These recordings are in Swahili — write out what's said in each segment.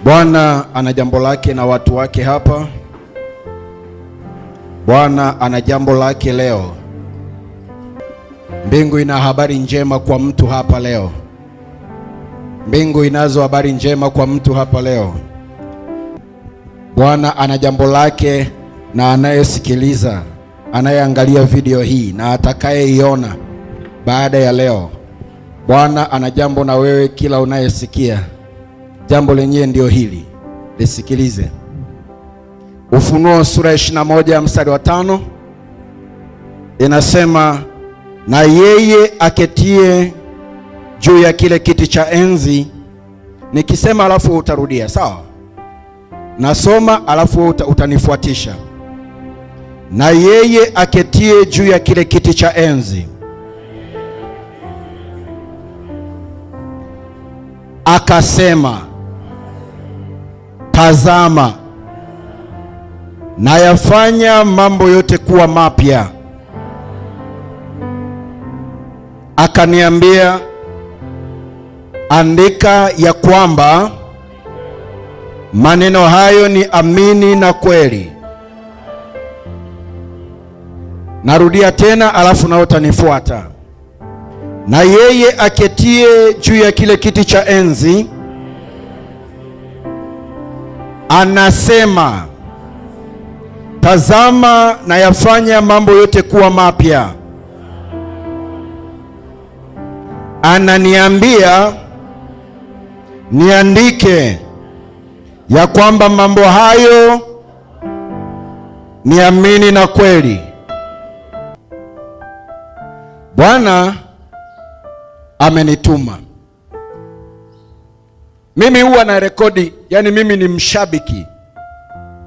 Bwana ana jambo lake na watu wake hapa. Bwana ana jambo lake leo. Mbingu ina habari njema kwa mtu hapa leo. Mbingu inazo habari njema kwa mtu hapa leo. Bwana ana jambo lake na anayesikiliza, anayeangalia video hii na atakayeiona baada ya leo. Bwana ana jambo na wewe, kila unayesikia. Jambo lenyewe ndio hili, lisikilize. Ufunuo sura ya 21 mstari wa 5 inasema, na yeye aketie juu ya kile kiti cha enzi. Nikisema alafu utarudia, sawa? Nasoma alafu utanifuatisha. Na yeye aketie juu ya kile kiti cha enzi akasema, tazama, nayafanya mambo yote kuwa mapya. Akaniambia, andika ya kwamba maneno hayo ni amini na kweli. Narudia tena alafu na utanifuata. Na yeye aketie juu ya kile kiti cha enzi anasema, tazama, nayafanya mambo yote kuwa mapya. Ananiambia niandike ya kwamba mambo hayo ni amini na kweli. Bwana amenituma mimi. Huwa na rekodi, yani mimi ni mshabiki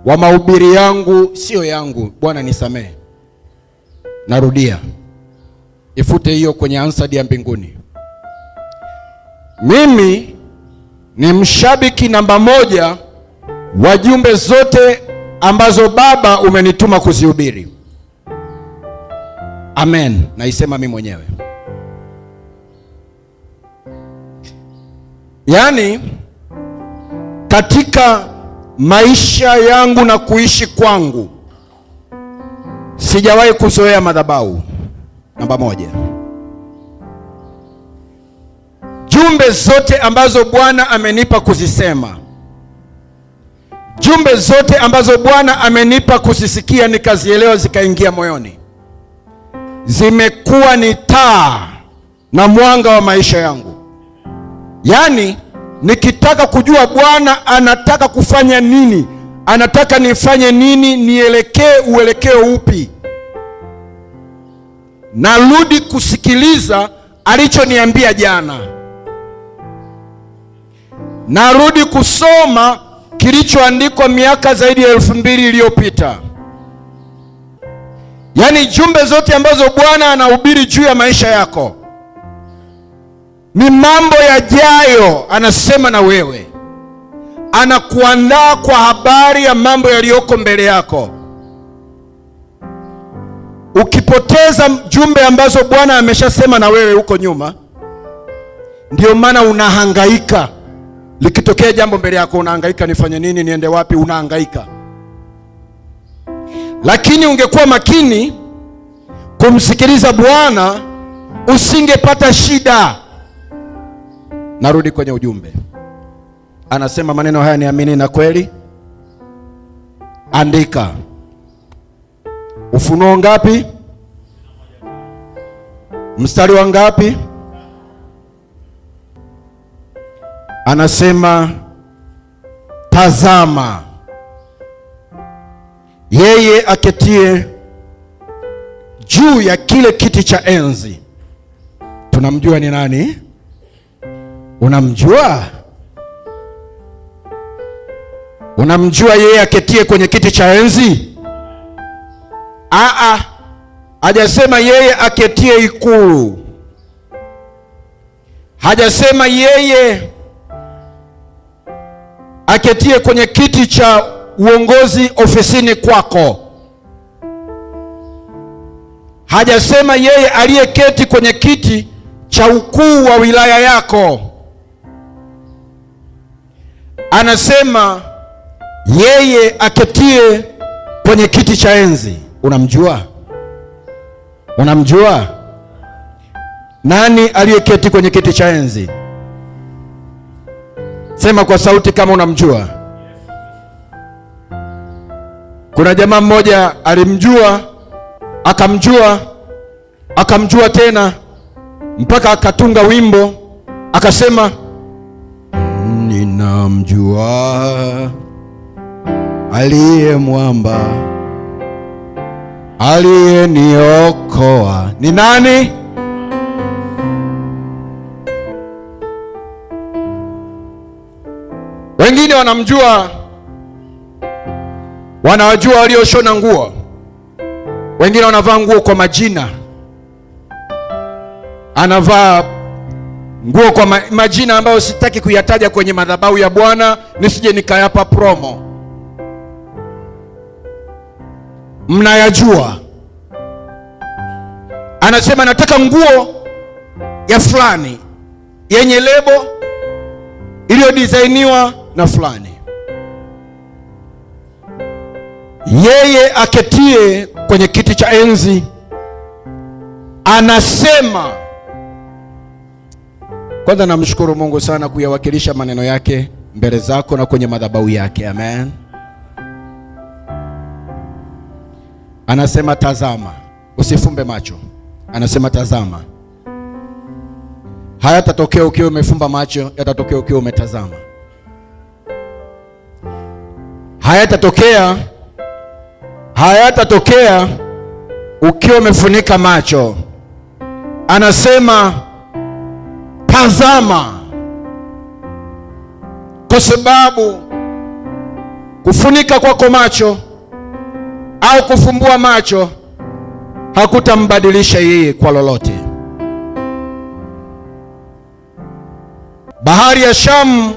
wa mahubiri yangu, sio yangu. Bwana nisamehe, narudia, ifute hiyo kwenye ansadi ya mbinguni. Mimi ni mshabiki namba moja wa jumbe zote ambazo Baba umenituma kuzihubiri. Amen, naisema mimi mwenyewe. Yaani, katika maisha yangu na kuishi kwangu sijawahi kuzoea madhabahu. Namba moja, jumbe zote ambazo Bwana amenipa kuzisema, jumbe zote ambazo Bwana amenipa kuzisikia nikazielewa zikaingia moyoni, zimekuwa ni taa na mwanga wa maisha yangu. Yaani, nikitaka kujua Bwana anataka kufanya nini, anataka nifanye nini, nielekee uelekeo upi, narudi kusikiliza alichoniambia jana, narudi kusoma kilichoandikwa miaka zaidi ya 2000 iliyopita. Yaani, jumbe zote ambazo Bwana anahubiri juu ya maisha yako ni mambo yajayo, anasema na wewe, anakuandaa kwa habari ya mambo yaliyoko mbele yako. Ukipoteza jumbe ambazo Bwana ameshasema na wewe huko nyuma, ndio maana unahangaika. Likitokea jambo mbele yako unahangaika, nifanye nini, niende wapi? Unahangaika. Lakini ungekuwa makini kumsikiliza Bwana, usingepata shida. Narudi kwenye ujumbe, anasema maneno haya ni amini na kweli. Andika. Ufunuo ngapi? Mstari wa ngapi? Anasema tazama, yeye aketie juu ya kile kiti cha enzi. Tunamjua ni nani? Unamjua? Unamjua yeye aketie kwenye kiti cha enzi? Aa, hajasema yeye aketie ikulu, hajasema yeye aketie kwenye kiti cha uongozi ofisini kwako, hajasema yeye aliyeketi kwenye kiti cha ukuu wa wilaya yako. Anasema yeye aketie kwenye kiti cha enzi. Unamjua? Unamjua? Nani aliyeketi kwenye kiti cha enzi? Sema kwa sauti kama unamjua. Kuna jamaa mmoja alimjua, akamjua, akamjua tena mpaka akatunga wimbo akasema, ninamjua aliye mwamba, aliyeniokoa. Ni nani? Wengine wanamjua, wanawajua walioshona nguo. Wengine wanavaa nguo kwa majina, anavaa nguo kwa majina ambayo sitaki kuyataja kwenye madhabahu ya Bwana, nisije nikayapa promo. Mnayajua. Anasema nataka nguo ya fulani yenye lebo iliyodisainiwa na fulani. Yeye aketie kwenye kiti cha enzi anasema. Kwanza namshukuru Mungu sana kuyawakilisha maneno yake mbele zako na kwenye madhabahu yake. Amen. Anasema tazama, usifumbe macho. Anasema tazama. Hayatatokea ukiwa umefumba macho, yatatokea ukiwa umetazama. Hayatatokea, hayatatokea ukiwa umefunika macho. Anasema tazama, kwa sababu kufunika kwako macho au kufumbua macho hakutambadilisha yeye kwa lolote. Bahari ya Shamu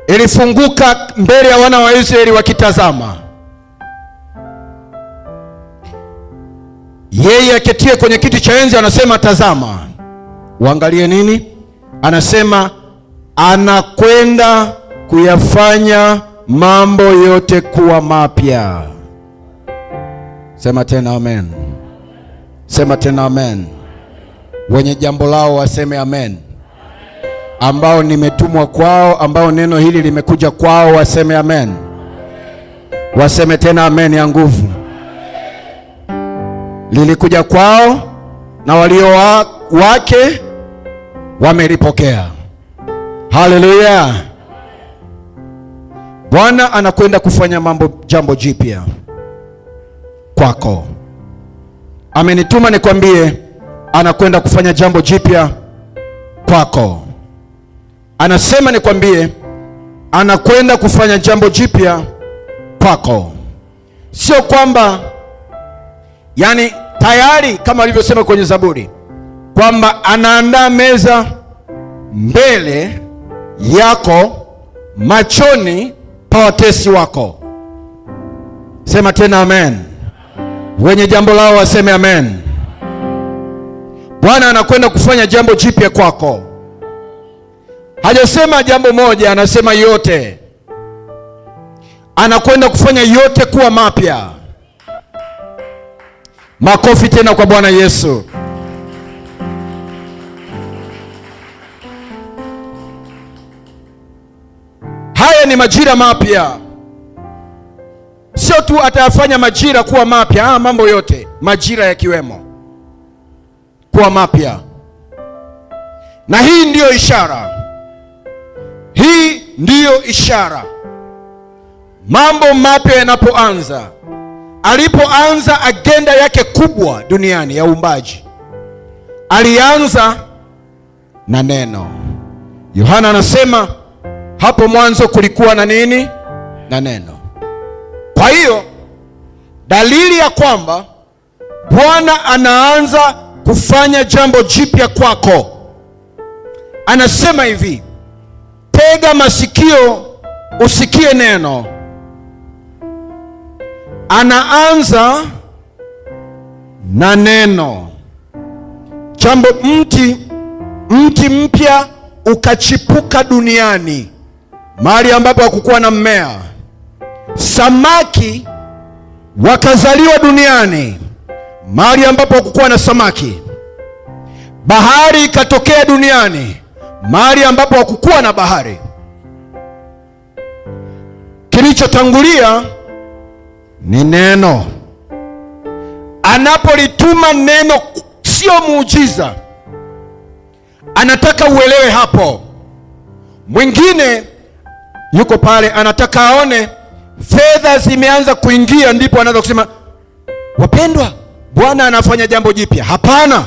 ilifunguka mbele ya wana wa Israeli wakitazama. Yeye aketie kwenye kiti cha enzi anasema tazama. Uangalie nini? Anasema anakwenda kuyafanya mambo yote kuwa mapya. Sema tena amen. Sema tena amen. Wenye jambo lao waseme amen. Ambao nimetumwa kwao, ambao neno hili limekuja kwao waseme amen. Waseme tena amen ya nguvu. Lilikuja kwao na walio wake wamelipokea. Haleluya. Bwana anakwenda kufanya mambo, jambo jipya kwako. Amenituma nikwambie, anakwenda kufanya jambo jipya kwako. Anasema nikwambie, anakwenda kufanya jambo jipya kwako. Sio kwamba yani tayari kama alivyosema kwenye Zaburi kwamba anaandaa meza mbele yako machoni pa watesi wako. Sema tena amen. Wenye jambo lao waseme amen. Bwana anakwenda kufanya jambo jipya kwako. Hajasema jambo moja, anasema yote. Anakwenda kufanya yote kuwa mapya. Makofi tena kwa Bwana Yesu. Haya ni majira mapya. Sio tu atayafanya majira kuwa mapya, mambo yote, majira yakiwemo kuwa mapya. Na hii ndiyo ishara. Hii ndiyo ishara. Mambo mapya yanapoanza. Alipoanza agenda yake kubwa duniani ya uumbaji, alianza na neno. Yohana anasema hapo mwanzo kulikuwa na nini? Na neno. Kwa hiyo dalili ya kwamba Bwana anaanza kufanya jambo jipya kwako, anasema hivi: tega masikio usikie neno. Anaanza na neno. Jambo, mti mpya ukachipuka duniani. mahali ambapo hakukuwa na mmea. Samaki wakazaliwa duniani mahali ambapo hakukuwa na samaki. Bahari ikatokea duniani mahali ambapo hakukuwa na bahari. Kilichotangulia ni neno. Anapolituma neno, sio muujiza, anataka uelewe hapo. Mwingine yuko pale anataka aone fedha zimeanza kuingia, ndipo anaanza kusema, wapendwa, Bwana anafanya jambo jipya. Hapana,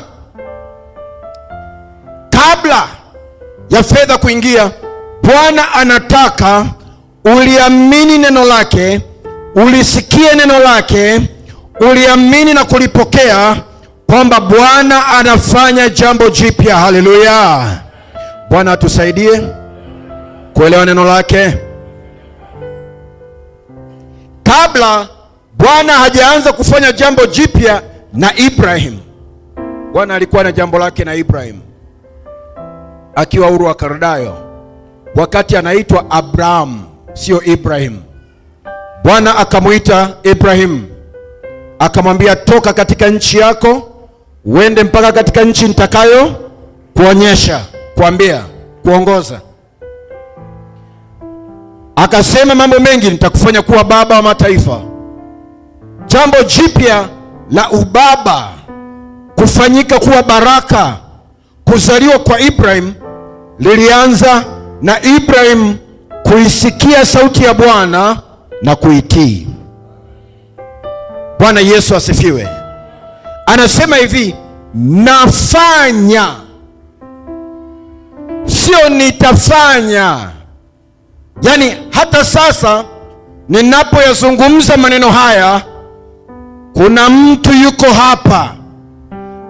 kabla ya fedha kuingia, Bwana anataka uliamini neno lake, ulisikie neno lake, uliamini na kulipokea kwamba Bwana anafanya jambo jipya. Haleluya! Bwana atusaidie kuelewa neno lake. Kabla Bwana hajaanza kufanya jambo jipya na Ibrahim, Bwana alikuwa na jambo lake na Ibrahim akiwa Uru wa Kaldayo, wakati anaitwa Abraham, sio Ibrahim. Bwana akamuita Ibrahim akamwambia, toka katika nchi yako uende mpaka katika nchi nitakayo kuonyesha, kuambia, kuongoza. Akasema mambo mengi, nitakufanya kuwa baba wa mataifa. Jambo jipya la ubaba kufanyika kuwa baraka, kuzaliwa kwa Ibrahim lilianza na Ibrahim kuisikia sauti ya Bwana na kuitii. Bwana Yesu asifiwe. Anasema hivi, nafanya, sio nitafanya. Yaani hata sasa ninapoyazungumza maneno haya, kuna mtu yuko hapa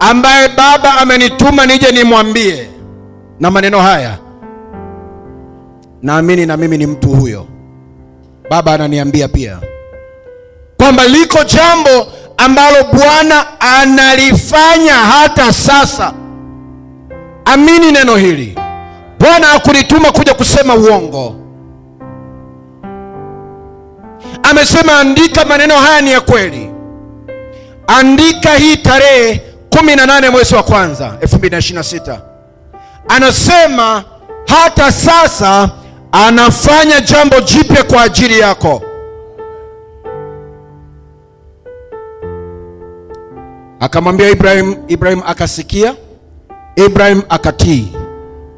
ambaye Baba amenituma nije nimwambie na maneno haya. Naamini na mimi ni mtu huyo. Baba ananiambia pia kwamba liko jambo ambalo Bwana analifanya hata sasa. Amini neno hili. Bwana hakunituma kuja kusema uongo. Amesema andika maneno haya ni ya kweli. Andika hii tarehe 18 mwezi wa kwanza 2026. Anasema hata sasa anafanya jambo jipya kwa ajili yako. Akamwambia Ibrahim, Ibrahim akasikia, Ibrahim akatii.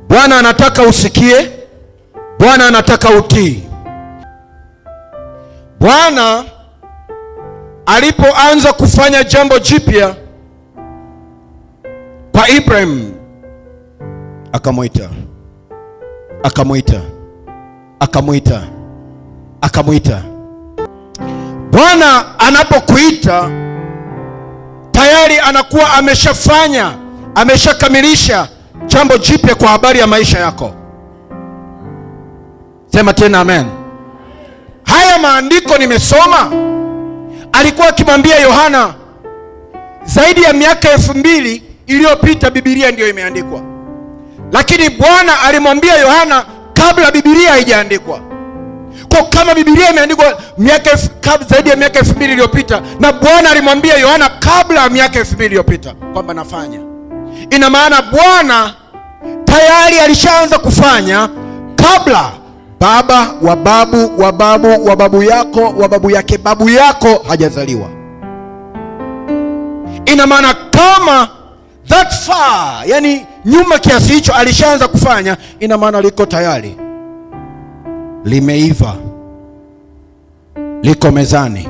Bwana anataka usikie, Bwana anataka utii. Bwana alipoanza kufanya jambo jipya kwa Ibrahim, akamwita, akamwita, akamwita, akamwita. Bwana anapokuita tayari anakuwa ameshafanya, ameshakamilisha jambo jipya kwa habari ya maisha yako. Sema tena amen. Haya maandiko nimesoma, alikuwa akimwambia Yohana zaidi ya miaka 2000 iliyopita. Biblia ndiyo imeandikwa, lakini Bwana alimwambia Yohana kabla Biblia haijaandikwa. Kwa kama Biblia imeandikwa zaidi ya miaka 2000 iliyopita, na Bwana alimwambia Yohana kabla ya miaka 2000 iliyopita kwamba nafanya, ina maana Bwana tayari alishaanza kufanya kabla baba wa babu wa babu wa babu yako wa babu yake babu yako hajazaliwa. Ina maana kama that far, yani nyuma kiasi hicho alishaanza kufanya, ina maana liko tayari, limeiva, liko mezani.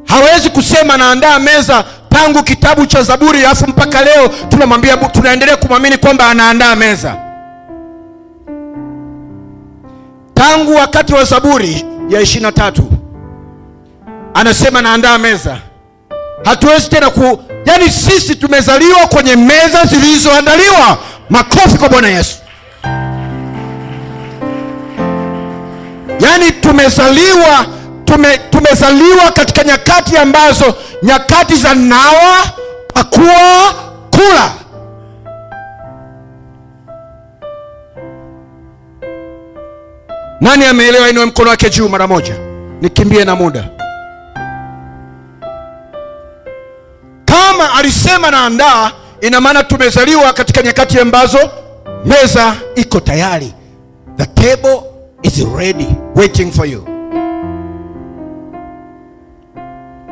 Hawezi kusema naandaa meza tangu kitabu cha Zaburi alafu mpaka leo tunamwambia, tunaendelea kumwamini kwamba anaandaa meza. Tangu wakati wa Zaburi ya 23 anasema naandaa meza. Hatuwezi tena yaani sisi tumezaliwa kwenye meza zilizoandaliwa. Makofi kwa Bwana Yesu. Yaani tumezaliwa katika nyakati ambazo nyakati za nawa, pakua, kula. Na Nani ameelewa? Inue mkono wake juu mara moja, nikimbie na muda. Kama alisema naandaa, ina maana tumezaliwa katika nyakati ambazo meza iko tayari. The table is ready waiting for you.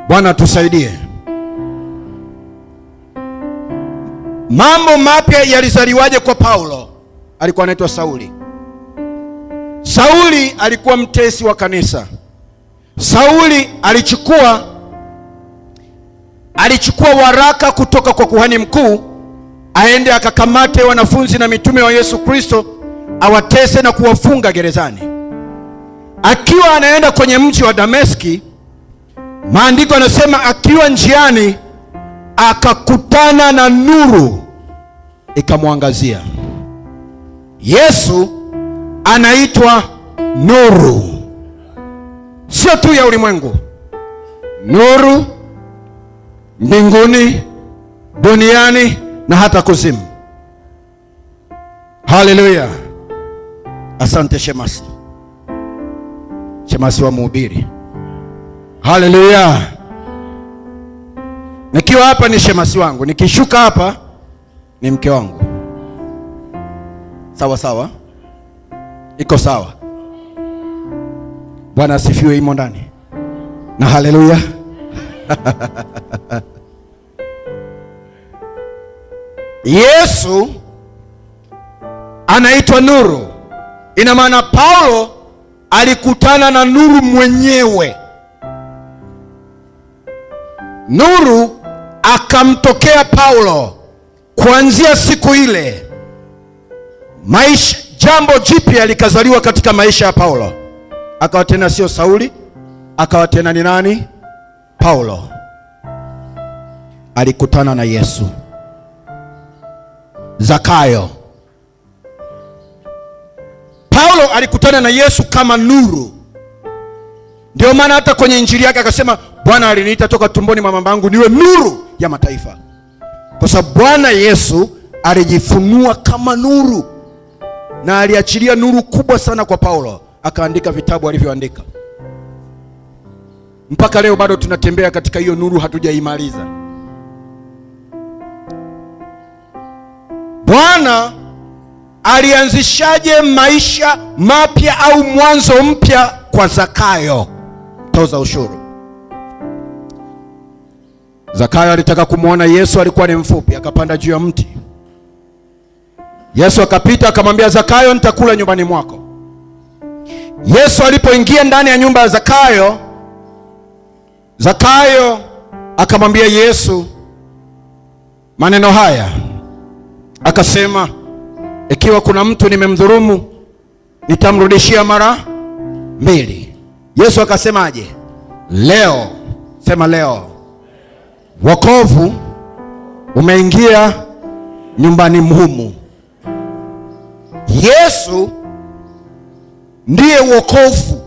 Bwana tusaidie. Mambo mapya yalizaliwaje kwa Paulo? Alikuwa anaitwa Sauli. Sauli alikuwa mtesi wa kanisa. Sauli alichukua waraka kutoka kwa kuhani mkuu aende akakamate wanafunzi na mitume wa Yesu Kristo awatese na kuwafunga gerezani. Akiwa anaenda kwenye mji wa Dameski, maandiko yanasema akiwa njiani akakutana na nuru ikamwangazia. Yesu anaitwa nuru, sio tu ya ulimwengu, nuru mbinguni, duniani na hata kuzimu. Haleluya! Asante shemasi, shemasi wa mhubiri. Haleluya! Nikiwa hapa ni shemasi wangu, nikishuka hapa ni mke wangu. Sawa sawa, iko sawa. Bwana asifiwe, imo ndani na haleluya. Yesu anaitwa nuru. Ina maana Paulo alikutana na nuru mwenyewe. Nuru akamtokea Paulo. Kuanzia siku ile maisha, jambo jipya likazaliwa katika maisha ya Paulo. Akawa tena sio Sauli, akawa tena ni nani? Paulo. Alikutana na Yesu. Zakayo. Paulo alikutana na Yesu kama nuru. Ndio maana hata kwenye injili yake akasema, Bwana aliniita toka tumboni mwa mamangu niwe nuru ya mataifa. Kwa sababu Bwana Yesu alijifunua kama nuru na aliachilia nuru kubwa sana kwa Paulo, akaandika vitabu alivyoandika. Mpaka leo bado tunatembea katika hiyo nuru, hatujaimaliza. Bwana alianzishaje maisha mapya au mwanzo mpya kwa Zakayo mtoza ushuru? Zakayo alitaka kumwona Yesu, alikuwa ni mfupi, akapanda juu ya mti. Yesu akapita akamwambia Zakayo, nitakula nyumbani mwako. Yesu alipoingia ndani ya nyumba ya Zakayo, Zakayo akamwambia Yesu maneno haya, akasema, ikiwa kuna mtu nimemdhulumu nitamrudishia mara mbili. Yesu akasemaje? Leo, sema leo, wokovu umeingia nyumbani humu. Yesu ndiye wokovu.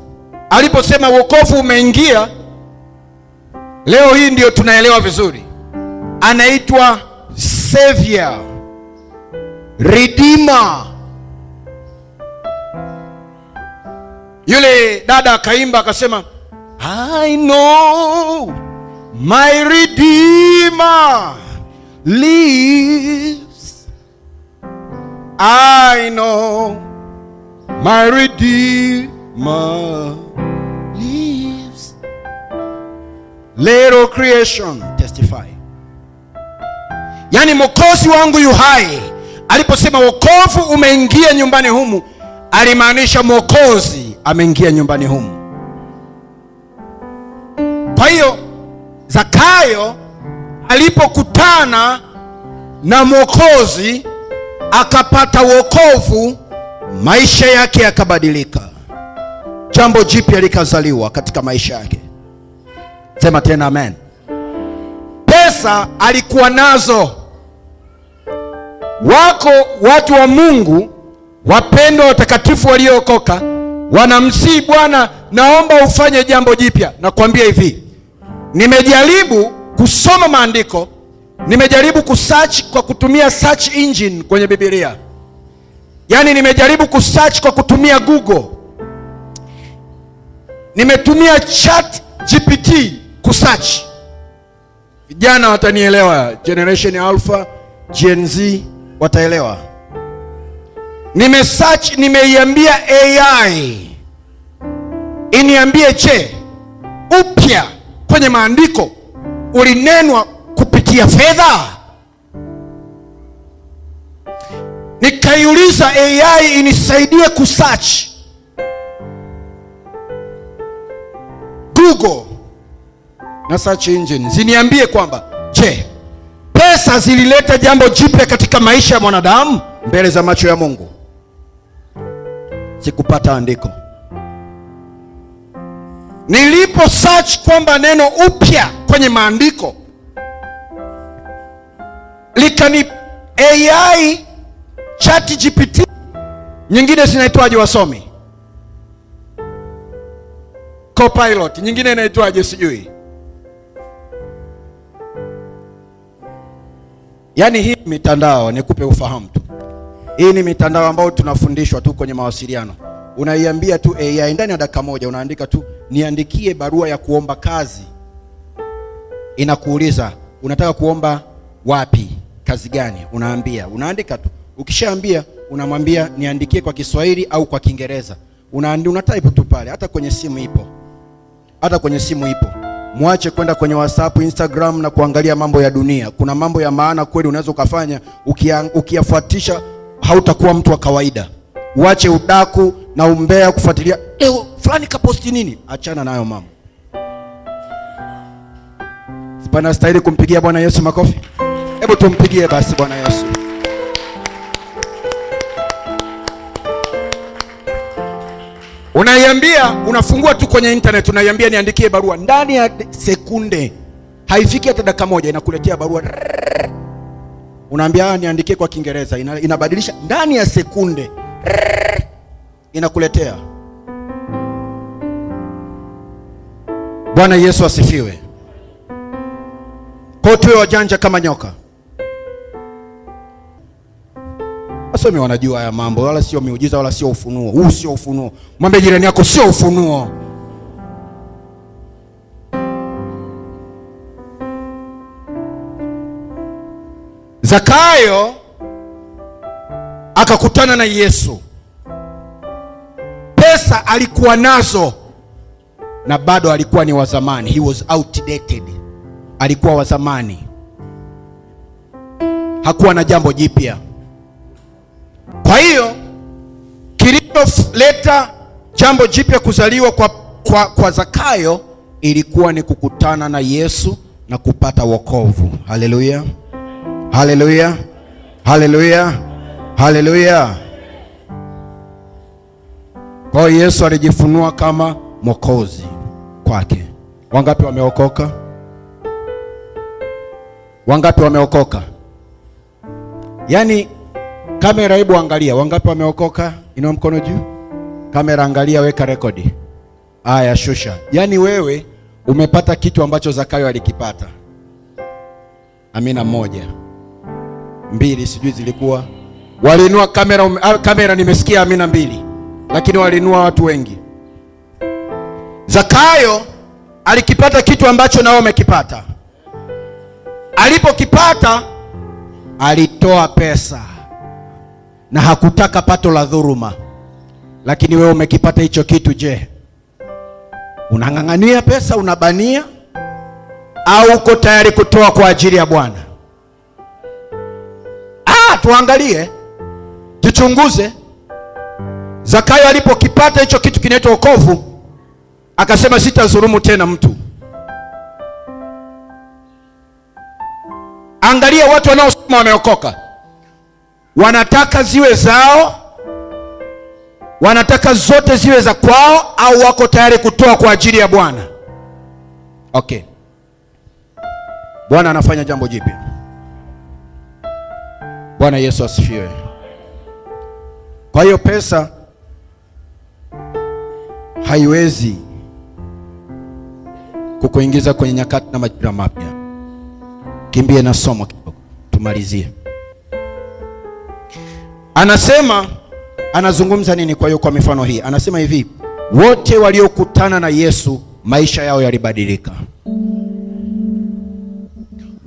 Aliposema wokovu umeingia, leo hii ndio tunaelewa vizuri. Anaitwa Savior, Redeemer. Yule dada akaimba akasema, I know my Redeemer lives. I know my Redeemer lives. Let all creation testify. Yaani Mwokozi wangu yu hai. Aliposema wokovu umeingia nyumbani humu, alimaanisha Mwokozi ameingia nyumbani humu. Kwa hiyo Zakayo alipokutana na Mwokozi akapata wokovu, maisha yake yakabadilika, jambo jipya likazaliwa katika maisha yake. Sema tena amen. Pesa alikuwa nazo. Wako watu wa Mungu wapendwa, watakatifu waliookoka, wanamsihi Bwana, naomba ufanye jambo jipya. Nakwambia hivi, nimejaribu kusoma maandiko, nimejaribu kusearch kwa kutumia search engine kwenye Biblia, yaani nimejaribu kusearch kwa kutumia Google. Nimetumia Chat GPT kusearch. Vijana watanielewa, Generation Alpha, Gen Z wataelewa. Nimesearch, nimeiambia AI iniambie, je, upya kwenye maandiko ulinenwa kupitia fedha? Nikaiuliza AI inisaidie kusearch Google na search engine ziniambie kwamba je, pesa zilileta jambo jipya katika maisha ya mwanadamu mbele za macho ya Mungu? Sikupata andiko. Nilipo search kwamba neno upya kwenye maandiko likani AI Chat GPT nyingine zinaitwaje wasomi? Copilot nyingine inaitwaje sijui. Yaani hii mitandao, nikupe ufahamu tu, hii ni mitandao ambayo tunafundishwa tu kwenye mawasiliano. Unaiambia tu AI ndani ya dakika moja, unaandika tu niandikie barua ya kuomba kazi, inakuuliza unataka kuomba wapi, kazi gani? Unaambia, unaandika tu. Ukishaambia unamwambia niandikie kwa Kiswahili au kwa Kiingereza, una type tu pale, hata kwenye simu ipo, hata kwenye simu ipo. Mwache kwenda kwenye WhatsApp, Instagram na kuangalia mambo ya dunia. Kuna mambo ya maana kweli unaweza ukafanya, ukiyafuatisha hautakuwa mtu wa kawaida. Uache udaku na umbea, kufuatilia leo fulani kaposti nini, achana nayo mambo. Sipana stahili kumpigia Bwana Yesu makofi? Hebu tumpigie basi Bwana Yesu. Unaiambia, unafungua tu kwenye internet, unaiambia niandikie barua, ndani ya sekunde haifiki hata dakika moja, inakuletea barua. Unaambia niandikie kwa Kiingereza, inabadilisha ndani ya sekunde, inakuletea. Bwana Yesu asifiwe. Kwa tuwe wajanja kama nyoka. Wasomi wanajua haya mambo, wala sio miujiza, wala sio ufunuo. Huu sio ufunuo. Mwambie jirani yako sio ufunuo. Zakayo akakutana na Yesu. Pesa alikuwa nazo na bado alikuwa ni wa zamani. He was outdated. Alikuwa wa zamani, hakuwa na jambo jipya. Kwa hiyo kilicholeta jambo jipya kuzaliwa kwa Zakayo ilikuwa ni kukutana na Yesu na kupata wokovu. Haleluya, haleluya, haleluya, haleluya. Kwa hiyo Yesu alijifunua kama Mwokozi kwake. Wangapi wameokoka? Wangapi wameokoka? Yaani kamera, hebu angalia, wangapi wameokoka? Inua mkono juu. Kamera angalia, weka rekodi. Aya, shusha. Yaani wewe umepata kitu ambacho Zakayo alikipata. Amina, moja, mbili, sijui zilikuwa. Waliinua kamera, kamera nimesikia amina mbili, lakini waliinua watu wengi. Zakayo alikipata kitu ambacho nao umekipata. Alipokipata alitoa pesa na hakutaka pato la dhuluma. Lakini wewe umekipata hicho kitu, je, unang'ang'ania pesa, unabania, au uko tayari kutoa kwa ajili ya Bwana? Tuangalie, tuchunguze. Zakayo alipokipata hicho kitu kinaitwa wokovu, akasema sitadhulumu tena mtu. Angalia watu wanaosema wameokoka, wanataka ziwe zao, wanataka zote ziwe za kwao, au wako tayari kutoa kwa ajili ya Bwana? Okay, Bwana anafanya jambo jipya. Bwana Yesu asifiwe. Kwa hiyo pesa haiwezi kukuingiza kwenye nyakati na majira mapya. Kimbie na somo kidogo tumalizie. Anasema, anazungumza nini? Kwa hiyo kwa mifano hii anasema hivi, Wote waliokutana na Yesu maisha yao yalibadilika.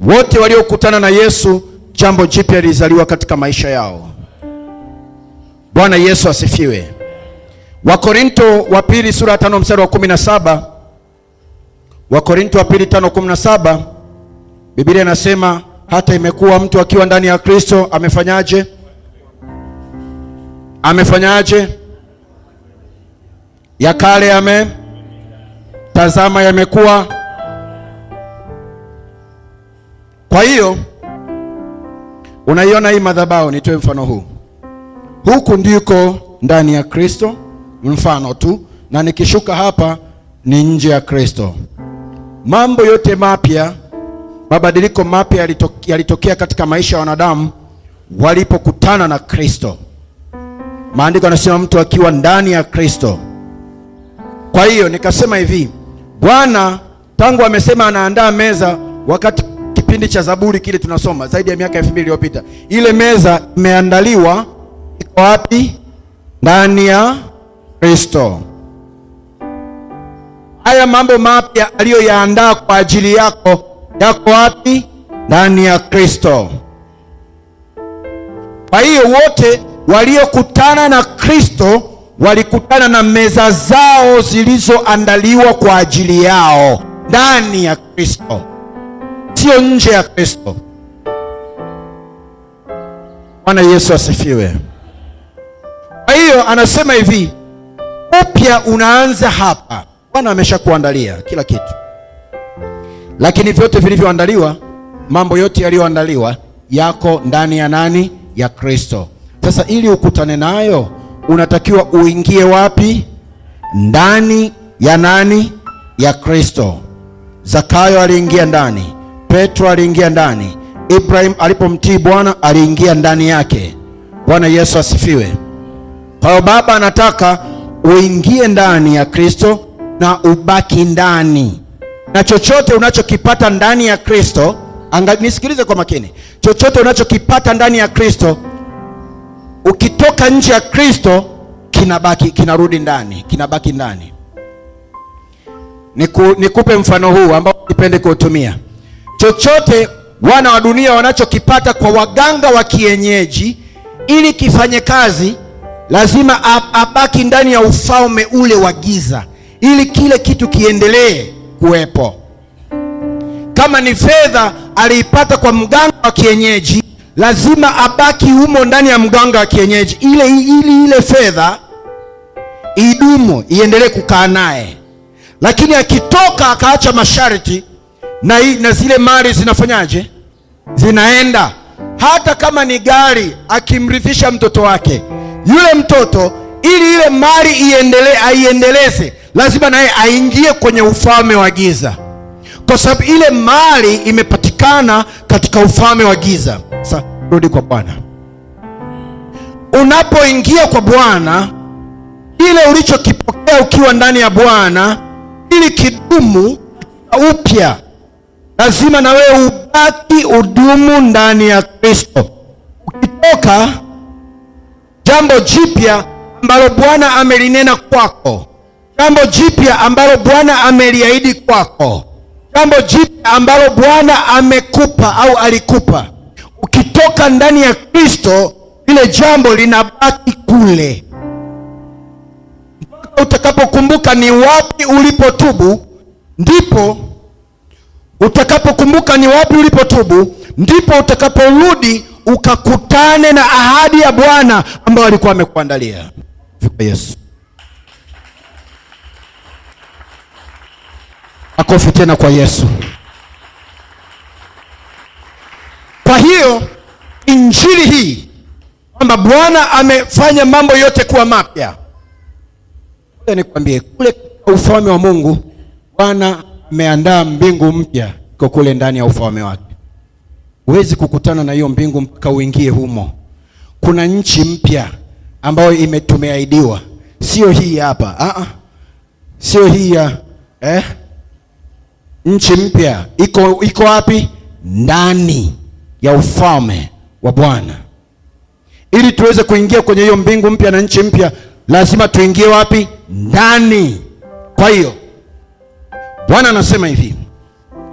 Wote waliokutana na Yesu jambo jipya lilizaliwa katika maisha yao. Bwana Yesu asifiwe. Wakorinto wa pili sura ya 5 mstari wa 17. Wakorinto wa pili 5:17, Biblia inasema hata imekuwa mtu akiwa ndani ya Kristo amefanyaje? Amefanyaje? Ya kale yame, tazama yamekuwa. Kwa hiyo unaiona hii madhabahu, nitoe mfano huu. Huku ndiko ndani ya Kristo, mfano tu, na nikishuka hapa ni nje ya Kristo. Mambo yote mapya, mabadiliko mapya yalitokea katika maisha ya wanadamu walipokutana na Kristo. Maandiko yanasema mtu akiwa ndani ya Kristo. Kwa hiyo nikasema hivi, Bwana tangu amesema anaandaa meza, wakati kipindi cha Zaburi kile tunasoma zaidi ya miaka 2000 iliyopita, ile meza imeandaliwa, iko wapi? Ndani ya Kristo. Haya mambo mapya aliyoyaandaa kwa ajili yako yako wapi? Ndani ya Kristo. Kwa hiyo wote waliokutana na Kristo walikutana na meza zao zilizoandaliwa kwa ajili yao ndani ya Kristo, sio nje ya Kristo. Bwana Yesu asifiwe. Kwa hiyo anasema hivi, upya unaanza hapa. Bwana ameshakuandalia kila kitu, lakini vyote vilivyoandaliwa, mambo yote yaliyoandaliwa yako ndani ya nani? Ya Kristo. Sasa ili ukutane nayo unatakiwa uingie wapi? Ndani ya nani? Ya Kristo. Zakayo aliingia ndani, Petro aliingia ndani, Ibrahim alipomtii Bwana aliingia ndani yake. Bwana Yesu asifiwe. Kwa hiyo Baba anataka uingie ndani ya Kristo na ubaki ndani, na chochote unachokipata ndani ya Kristo, nisikilize kwa makini, chochote unachokipata ndani ya Kristo, ukitoka nje ya Kristo kinabaki, kinarudi ndani, kinabaki ndani. Nikupe mfano huu ambao nipende kuutumia. Chochote wana wa dunia wanachokipata kwa waganga wa kienyeji, ili kifanye kazi lazima abaki ndani ya ufalme ule wa giza, ili kile kitu kiendelee kuwepo. Kama ni fedha aliipata kwa mganga wa kienyeji, lazima abaki humo ndani ya mganga wa kienyeji ili ile fedha idumu, iendelee kukaa naye. Lakini akitoka akaacha masharti, na zile mali zinafanyaje? Zinaenda. Hata kama ni gari, akimrithisha mtoto wake, yule mtoto ili ile mali iendelee, aiendeleze, lazima naye aingie kwenye ufalme wa giza, kwa sababu ile mali imepatikana katika ufalme wa giza. Sasa rudi kwa Bwana. Unapoingia kwa Bwana, ile ulichokipokea ukiwa ndani ya Bwana, ili kidumu upya, lazima na wewe ubaki udumu ndani ya Kristo. Ukitoka, jambo jipya ambalo Bwana amelinena kwako, jambo jipya ambalo Bwana ameliahidi kwako, jambo jipya ambalo Bwana amekupa au alikupa, ukitoka ndani ya Kristo, lile jambo linabaki kule mpaka utakapokumbuka ni wapi ulipotubu. Ndipo utakapokumbuka ni wapi ulipotubu, ndipo utakaporudi ukakutane na ahadi ya Bwana ambayo alikuwa amekuandalia. Kwa Yesu. Makofi tena kwa Yesu. Kwa hiyo injili hii kwamba Bwana amefanya mambo yote kuwa mapya, nikwambie, kule ufalme wa Mungu Bwana ameandaa mbingu mpya, iko kule ndani ya ufalme wake. Huwezi kukutana na hiyo mbingu mpaka uingie humo. Kuna nchi mpya ambayo tumeahidiwa, sio hii hapa, sio hii ya nchi mpya iko wapi? Ndani ya ufalme wa Bwana. Ili tuweze kuingia kwenye hiyo mbingu mpya na nchi mpya, lazima tuingie wapi? Ndani. Kwa hiyo Bwana anasema hivi,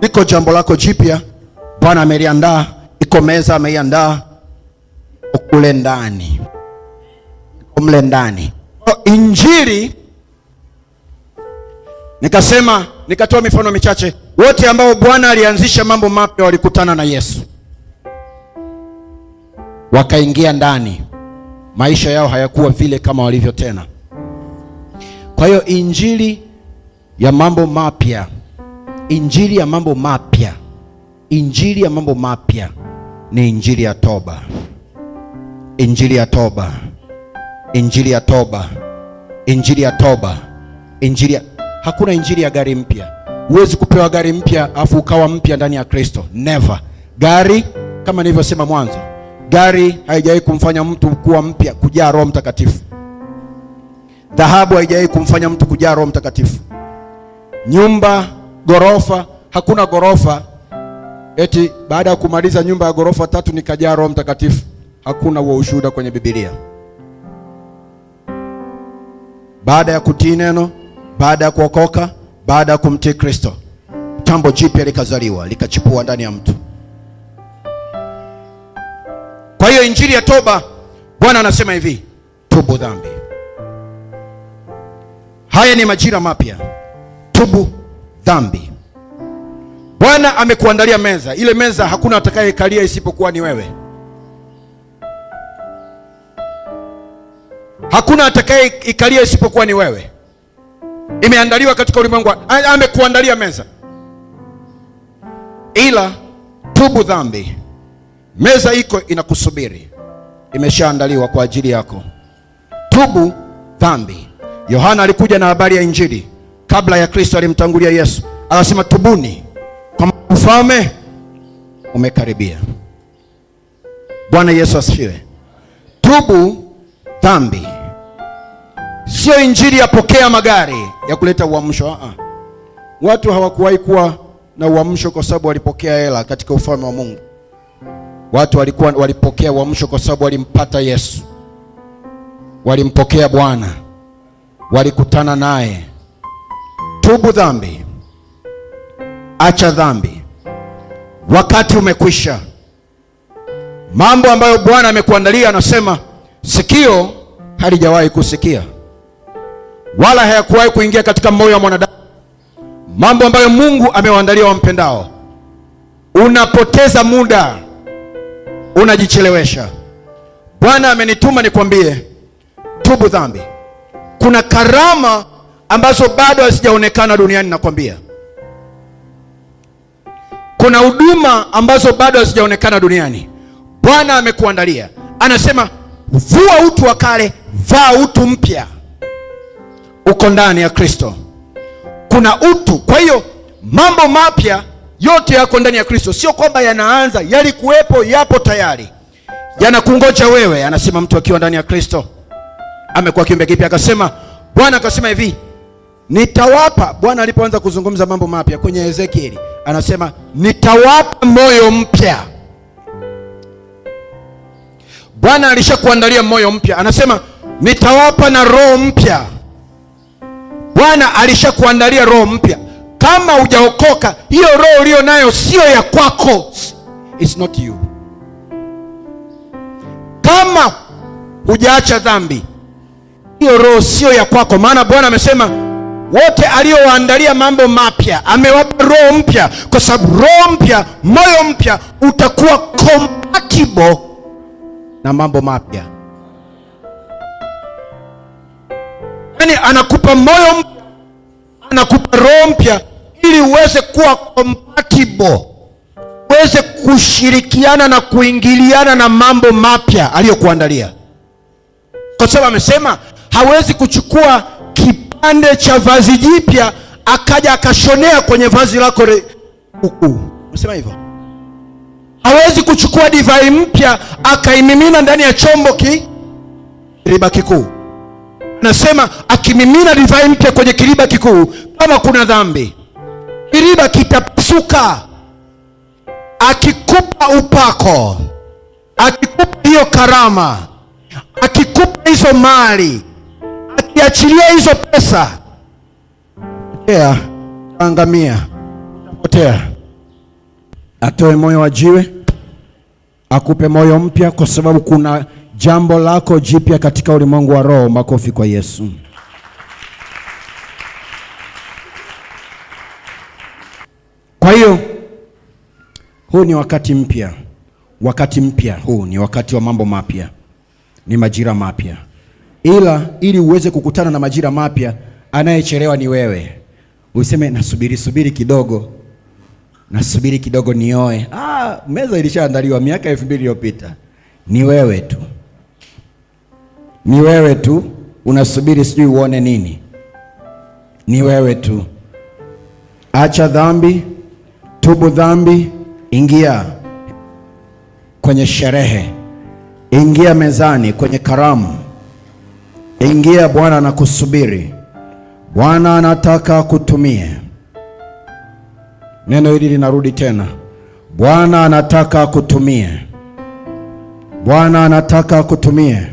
liko jambo lako jipya Bwana ameliandaa, iko meza ameiandaa, kule ndani, iko mle ndani. Injili, nikasema, nikatoa mifano michache. Wote ambao Bwana alianzisha mambo mapya walikutana na Yesu, wakaingia ndani, maisha yao hayakuwa vile kama walivyo tena. Kwa hiyo injili ya mambo mapya, injili ya mambo mapya, injili ya mambo mapya ni injili ya toba, injili ya toba, injili ya toba, injili ya toba, injili ya... Hakuna injili ya gari mpya. Huwezi kupewa gari mpya afu ukawa mpya ndani ya Kristo. Never. Gari, kama nilivyosema mwanzo, gari haijawahi kumfanya mtu kuwa mpya, kujaa Roho Mtakatifu. Dhahabu haijawahi kumfanya mtu kujaa Roho Mtakatifu. Nyumba, gorofa, hakuna gorofa eti baada ya kumaliza nyumba ya gorofa 3 nikajaa Roho Mtakatifu. Hakuna huo ushuhuda kwenye Biblia. Baada ya kutii neno, baada ya kuokoka, baada ya kumtii Kristo, tambo jipya likazaliwa, likachipua ndani ya mtu. Kwa hiyo injili ya toba, Bwana anasema hivi, tubu dhambi. Haya ni majira mapya. Tubu dhambi. Bwana amekuandalia meza. Ile meza hakuna atakayekalia isipokuwa ni wewe. Hakuna atakayekalia isipokuwa ni wewe. Imeandaliwa katika ulimwengu. Amekuandalia meza. Ila tubu dhambi. Meza iko inakusubiri. Imeshaandaliwa kwa ajili yako. Tubu dhambi. Yohana alikuja na habari ya injili. Kabla ya Kristo alimtangulia Yesu. Akasema tubuni, kwa ufalme umekaribia. Bwana Yesu asifiwe. Tubu dhambi. Sio injili ya pokea magari ya kuleta uamsho. Watu hawakuwahi kuwa na uamsho kwa sababu walipokea hela katika ufalme wa Mungu. Watu walipokea uamsho kwa sababu walimpata Yesu. Walimpokea Bwana. Walikutana naye. Tubu dhambi. Acha dhambi. Wakati umekwisha. Mambo ambayo Bwana amekuandalia, anasema sikio halijawahi kusikia, wala hayakuwahi kuingia katika moyo wa mwanadamu, mambo ambayo Mungu amewaandalia wampendao. Unapoteza muda, unajichelewesha. Bwana amenituma nikwambie, tubu dhambi. Kuna karama ambazo bado hazijaonekana duniani, nakwambia. Kuna huduma ambazo bado hazijaonekana duniani. Bwana amekuandalia. Anasema vua utu wa kale, vaa utu mpya. Uko ndani ya Kristo. Kuna utu. Kwa hiyo mambo mapya yote yako ndani ya Kristo. Sio kwamba yanaanza, yalikuwepo, yapo tayari. Yanakungoja wewe. Anasema mtu akiwa ndani ya Kristo amekuwa kiumbe kipya. Akasema Bwana akasema hivi, nitawapa. Bwana alipoanza kuzungumza mambo mapya kwenye Ezekieli, anasema nitawapa moyo mpya. Bwana alishakuandalia moyo mpya. Anasema nitawapa na roho mpya. Bwana alishakuandalia roho mpya. Kama hujaokoka, hiyo roho uliyo nayo sio ya kwako. It's not you. Kama hujaacha dhambi, hiyo roho sio ya kwako. Maana Bwana amesema wote aliowaandalia mambo mapya amewapa roho mpya, kwa sababu roho mpya, moyo mpya utakuwa compatible na mambo mapya. Yaani anakupa moyo mpya, anakupa roho mpya ili uweze kuwa compatible, uweze kushirikiana na kuingiliana na mambo mapya aliyokuandalia. Kwa sababu amesema hawezi kuchukua kipande cha vazi jipya akaja akashonea kwenye vazi lako huku. Unasema hivyo? Hawezi kuchukua divai mpya akaimimina ndani ya chombo kiriba kikuu. Nasema akimimina divai mpya kwenye kiriba kikuu, kama kuna dhambi, kiriba kitapasuka. Akikupa upako, akikupa hiyo karama, akikupa hizo mali, Ukiachilia hizo pesa, potea, angamia, potea. Atoe moyo wa jiwe, akupe moyo mpya, kwa sababu kuna jambo lako jipya katika ulimwengu wa roho. Makofi kwa Yesu. Kwa hiyo huu ni wakati mpya, wakati mpya huu ni wakati wa mambo mapya, ni majira mapya. Ila ili uweze kukutana na majira mapya, anayechelewa ni wewe. Useme nasubiri subiri kidogo, nasubiri kidogo nioe. Meza ilishaandaliwa miaka 2000 iliyopita. Ni wewe tu, ni wewe tu unasubiri sijui uone nini. Ni wewe tu. Acha dhambi, tubu dhambi, ingia kwenye sherehe, ingia mezani kwenye karamu, ingia. Bwana anakusubiri, Bwana anataka kutumie. Neno hili linarudi tena, Bwana anataka kutumie, Bwana anataka kutumie,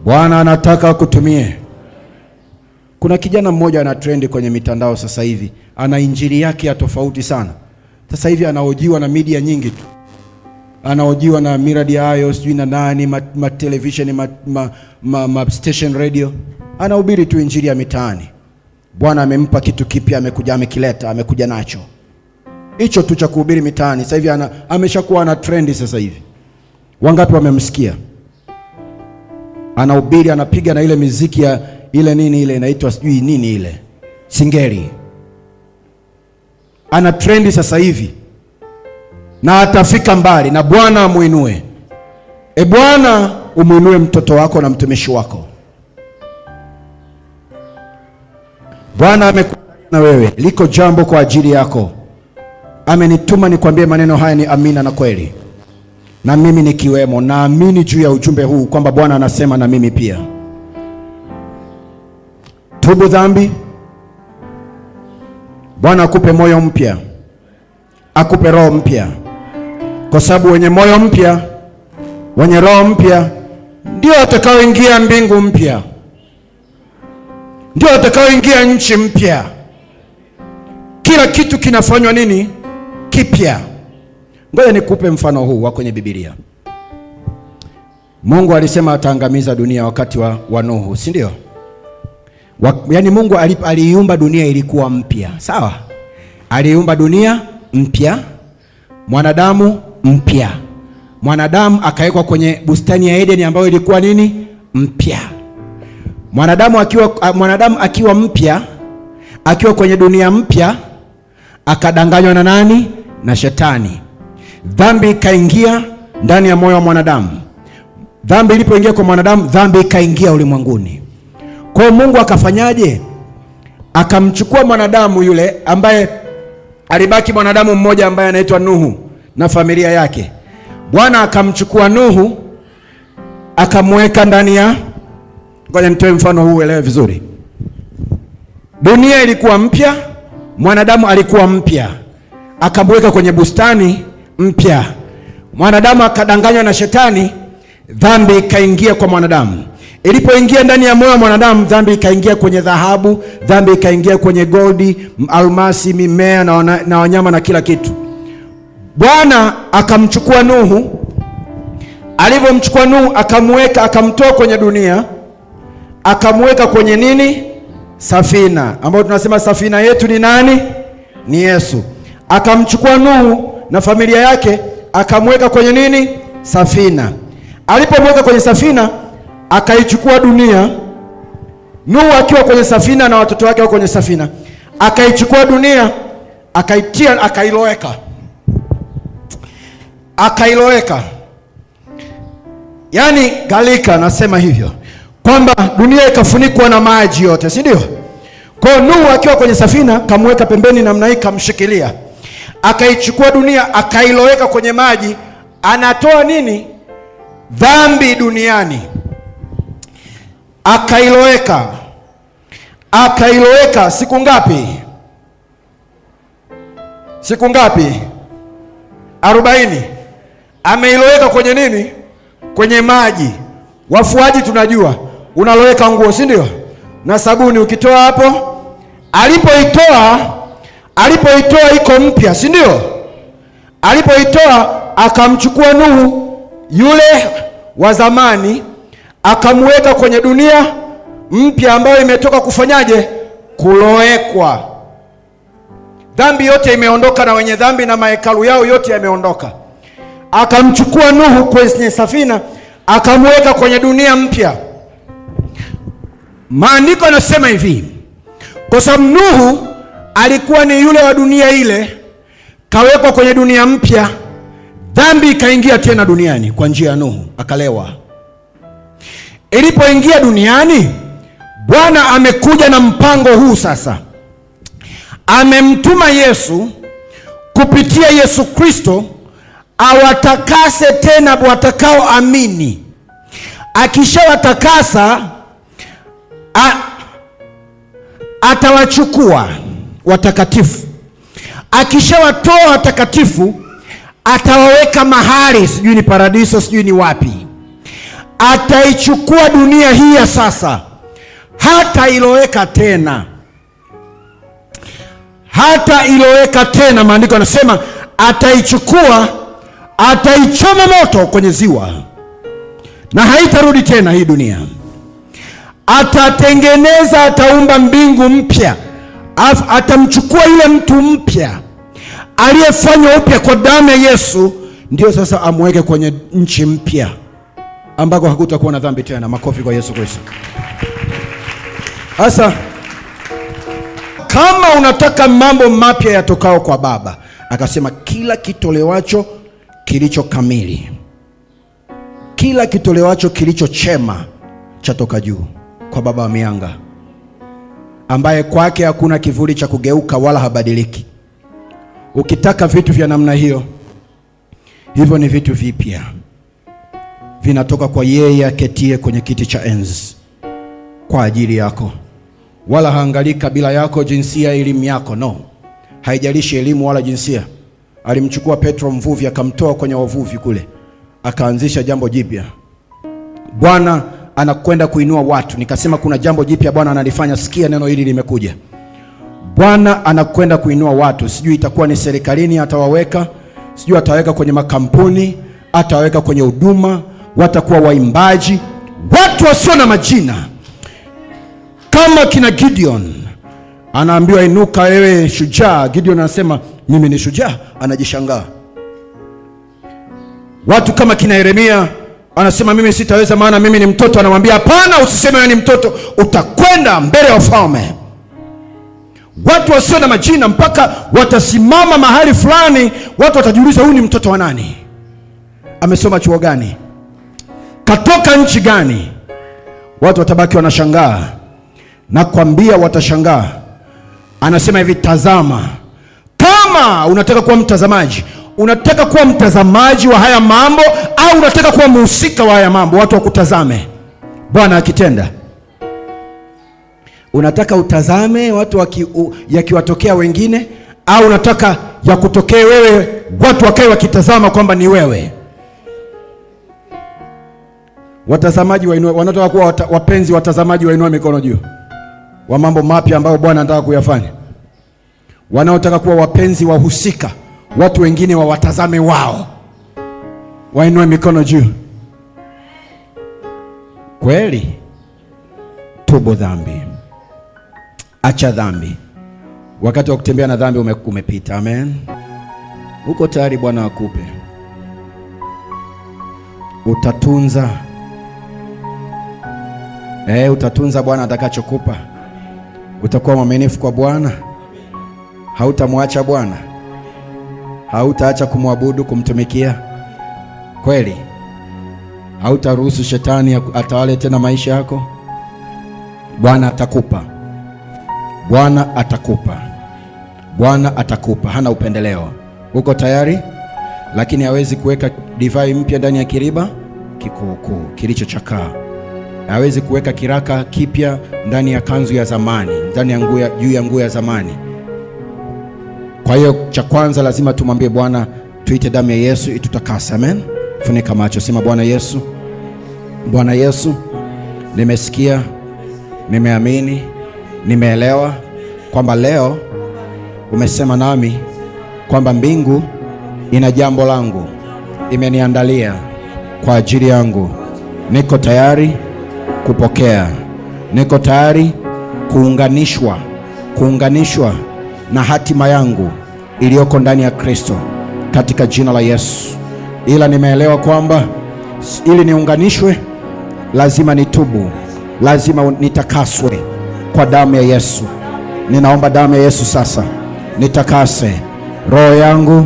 Bwana anataka kutumie. Kuna kijana mmoja ana trend kwenye mitandao sasa hivi, ana injili yake ya tofauti sana. Sasa hivi anahojiwa na media nyingi tu, anahojiwa na miradi hayo sijui na nani, ma television, ma station radio, anahubiri tu injili ya mitaani. Bwana amempa kitu kipya, amekuja amekileta, amekuja nacho hicho tu cha kuhubiri mitaani. Sasa hivi ameshakuwa ana trend sasa hivi. Wangapi wamemsikia? Anahubiri, anapiga na ile miziki ya ile nini ile inaitwa sijui nini ile singeli. Ana trendi sasa hivi na atafika mbali, na Bwana amuinue. E Bwana, umuinue mtoto wako na mtumishi wako. Bwana amekuandalia na wewe, liko jambo kwa ajili yako. Amenituma nikwambie maneno haya ni amina na kweli, na mimi nikiwemo. Naamini juu ya ujumbe huu kwamba Bwana anasema na mimi pia. Tubu dhambi, Bwana akupe moyo mpya, akupe roho mpya, kwa sababu wenye moyo mpya, wenye roho mpya ndio watakaoingia mbingu mpya, ndio watakaoingia nchi mpya. Kila kitu kinafanywa nini? Kipya. Ngoja nikupe mfano huu wa kwenye Biblia. Mungu alisema ataangamiza dunia wakati wa Nuhu, si ndio? Yaani Mungu aliiumba dunia ilikuwa mpya, sawa? Aliiumba dunia mpya, mwanadamu mpya. Mwanadamu akawekwa kwenye bustani ya Edeni ambayo ilikuwa nini? Mpya. Mwanadamu akiwa mpya, akiwa kwenye dunia mpya, akadanganywa na nani? Na shetani. Dhambi ikaingia ndani ya moyo wa mwanadamu. Dhambi ilipoingia kwa mwanadamu, dhambi ikaingia ulimwenguni. Kwa hiyo Mungu akafanyaje? Akamchukua mwanadamu yule ambaye alibaki, mwanadamu mmoja ambaye anaitwa Nuhu na familia yake. Bwana akamchukua Nuhu akamweka ndani ya, ngoja nitoe mfano huu uelewe vizuri. Dunia ilikuwa mpya, mwanadamu alikuwa mpya, akamweka kwenye bustani mpya. Mwanadamu akadanganywa na shetani, dhambi ikaingia kwa mwanadamu. Ilipoingia ndani ya moyo wa mwanadamu, dhambi ikaingia kwenye dhahabu, dhambi ikaingia kwenye goldi, almasi, mimea na wanyama na kila kitu. Bwana akamchukua Nuhu. Alivyomchukua Nuhu akamweka, akamtoa kwenye dunia, akamweka kwenye nini? Safina, ambayo tunasema safina yetu ni nani? Ni Yesu. Akamchukua Nuhu na familia yake akamweka kwenye nini? Safina. Alipomweka kwenye safina, akaichukua dunia. Nuhu akiwa kwenye safina na watoto wake wako kwenye safina, akaichukua dunia, akaitia, akailoweka. Akailoweka. Yaani galika, nasema hivyo kwamba dunia ikafunikwa na maji yote, si ndio? Kwa hiyo Nuhu akiwa kwenye safina, kamweka pembeni namna hii, kamshikilia. Akaichukua dunia akailoweka kwenye maji. Anatoa nini? Dhambi duniani. Akailoweka. Akailoweka siku ngapi? Siku ngapi? 40. Ameiloweka kwenye nini? Kwenye maji. Wafuaji tunajua Unaloweka nguo, si ndio? Na sabuni ukitoa hapo, alipoitoa iko mpya, si ndio? Alipoitoa akamchukua Nuhu yule wa zamani akamweka kwenye dunia mpya ambayo imetoka kufanyaje? Kulowekwa. Dhambi yote imeondoka na wenye dhambi na mahekalu yao yote yameondoka. Akamchukua Nuhu kwenye safina akamweka kwenye dunia mpya. Maandiko yanasema hivi, kwa sababu Nuhu alikuwa ni yule wa dunia ile, kawekwa kwenye dunia mpya, dhambi ikaingia tena duniani kwa njia ya Nuhu, akalewa. Ilipoingia duniani, Bwana amekuja na mpango huu sasa. Amemtuma Yesu kupitia Yesu Kristo awatakase tena watakaoamini. Akishawatakasa atawachukua watakatifu. Akishawatoa watakatifu atawaweka mahali, sijui ni paradiso, sijui ni wapi. Ataichukua dunia hii ya sasa, hata iloweka tena, hata iloweka tena. Maandiko yanasema ataichukua, ataichoma moto kwenye ziwa na haitarudi tena hii dunia. Atatengeneza, ataumba mbingu mpya, atamchukua yule mtu mpya aliyefanywa upya kwa damu ya Yesu, ndio sasa amweke kwenye nchi mpya ambako hakutakuwa na dhambi tena. Makofi kwa Yesu Kristo. Sasa kama unataka mambo mapya yatokao kwa Baba, akasema kila kitolewacho kilicho kamili, kila kitolewacho kilicho chema chatoka juu kwa Baba wa mianga, ambaye kwake hakuna kivuli cha kugeuka wala habadiliki. Ukitaka vitu vya namna hiyo, hivyo ni vitu vipya, vinatoka kwa yeye aketie kwenye kiti cha enzi kwa ajili yako. Wala haangalii kabila yako, jinsia, elimu yako. No, haijalishi elimu wala jinsia. Alimchukua Petro mvuvi, akamtoa kwenye wavuvi kule, akaanzisha jambo jipya. Bwana anakwenda kuinua watu. Nikasema kuna jambo jipya Bwana analifanya. Sikia neno hili limekuja. Bwana anakwenda kuinua watu. Sijui itakuwa ni serikalini atawaweka, sijui ataweka kwenye makampuni, ataweka kwenye huduma, watakuwa waimbaji, watu wasio na majina kama kina Gideon. Anaambiwa inuka wewe shujaa. Gideon anasema mimi ni shujaa, anajishangaa. Watu kama kina Yeremia anasema mimi sitaweza, maana mimi ni mtoto. Anamwambia hapana, usiseme wewe ni mtoto, utakwenda mbele ya wafalme. Watu wasio na majina mpaka watasimama mahali fulani, watu watajiuliza huyu ni mtoto wa nani? Amesoma chuo gani? Katoka nchi gani? Watu watabaki wanashangaa. Nakwambia watashangaa. Anasema hivi, tazama. Kama unataka kuwa mtazamaji, unataka kuwa mtazamaji wa haya mambo au unataka kuwa mhusika wa haya mambo, watu wakutazame Bwana akitenda. Unataka utazame watu yakiwatokea wengine, au unataka yakutokee wewe, watu wakae wakitazama kwamba ni wewe? Watazamaji wainue, wanataka kuwa wapenzi watazamaji wainue mikono juu wa mambo mapya ambayo Bwana anataka kuyafanya. Wanaotaka kuwa wapenzi wahusika, watu wengine wawatazame wao, wainue mikono juu. Kweli, tubu dhambi, acha dhambi. Wakati wa kutembea na dhambi umepita. Amen. Uko tayari Bwana akupe, utatunza. Utatunza Bwana atakachokupa. Utakuwa mwaminifu kwa Bwana, hautamwacha Bwana, hautaacha kumwabudu, kumtumikia. Kweli, hautaruhusu shetani atawale tena maisha yako. Bwana atakupa, Bwana atakupa, Bwana atakupa. Hana upendeleo. Uko tayari? Lakini hawezi kuweka divai mpya ndani ya kiriba kikuukuu kilichochakaa. Hawezi kuweka kiraka kipya ndani ya kanzu ya zamani, ndani ya nguo, juu ya nguo ya zamani. Kwa hiyo cha kwanza lazima tumwambie Bwana, tuite damu ya Yesu itutakase. Amen. Funika macho, sema Bwana Yesu, Bwana Yesu, Nimesikia, nimeamini, nimeelewa kwamba leo umesema nami kwamba mbingu ina jambo langu, imeniandalia kwa ajili yangu. Niko tayari kupokea, niko tayari kuunganishwa, kuunganishwa na hatima yangu iliyoko ndani ya Kristo katika jina la Yesu. Ila nimeelewa kwamba ili niunganishwe lazima nitubu, lazima nitakaswe kwa damu ya Yesu. Ninaomba damu ya Yesu sasa nitakase roho yangu,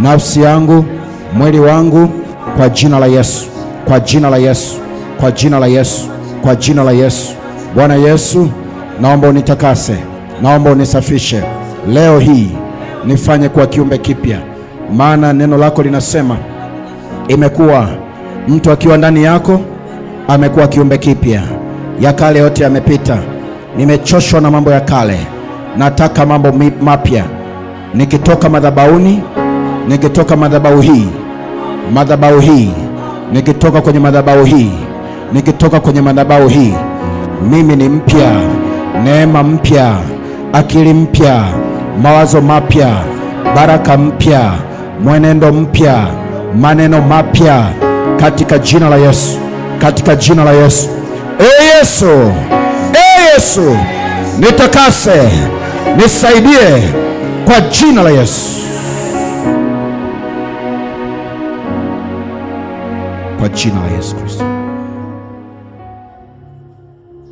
nafsi yangu, mwili wangu kwa jina la Yesu, kwa jina la Yesu, kwa jina la Yesu, kwa jina la Yesu. Bwana Yesu, naomba unitakase, naomba unisafishe leo hii, nifanye kuwa kiumbe kipya, maana neno lako linasema imekuwa mtu akiwa ndani yako amekuwa kiumbe kipya, ya kale yote yamepita. Nimechoshwa na mambo ya kale, nataka mambo mapya. Nikitoka madhabahuni, nikitoka madhabahu hii, madhabahu hii, nikitoka kwenye madhabahu hii, nikitoka kwenye madhabahu hii, mimi ni mpya, neema mpya, akili mpya, mawazo mapya, baraka mpya, mwenendo mpya, maneno mapya, katika jina la Yesu, katika jina la Yesu. E Yesu, e Yesu, nitakase, nisaidie kwa jina la Yesu, kwa jina la Yesu Kristo.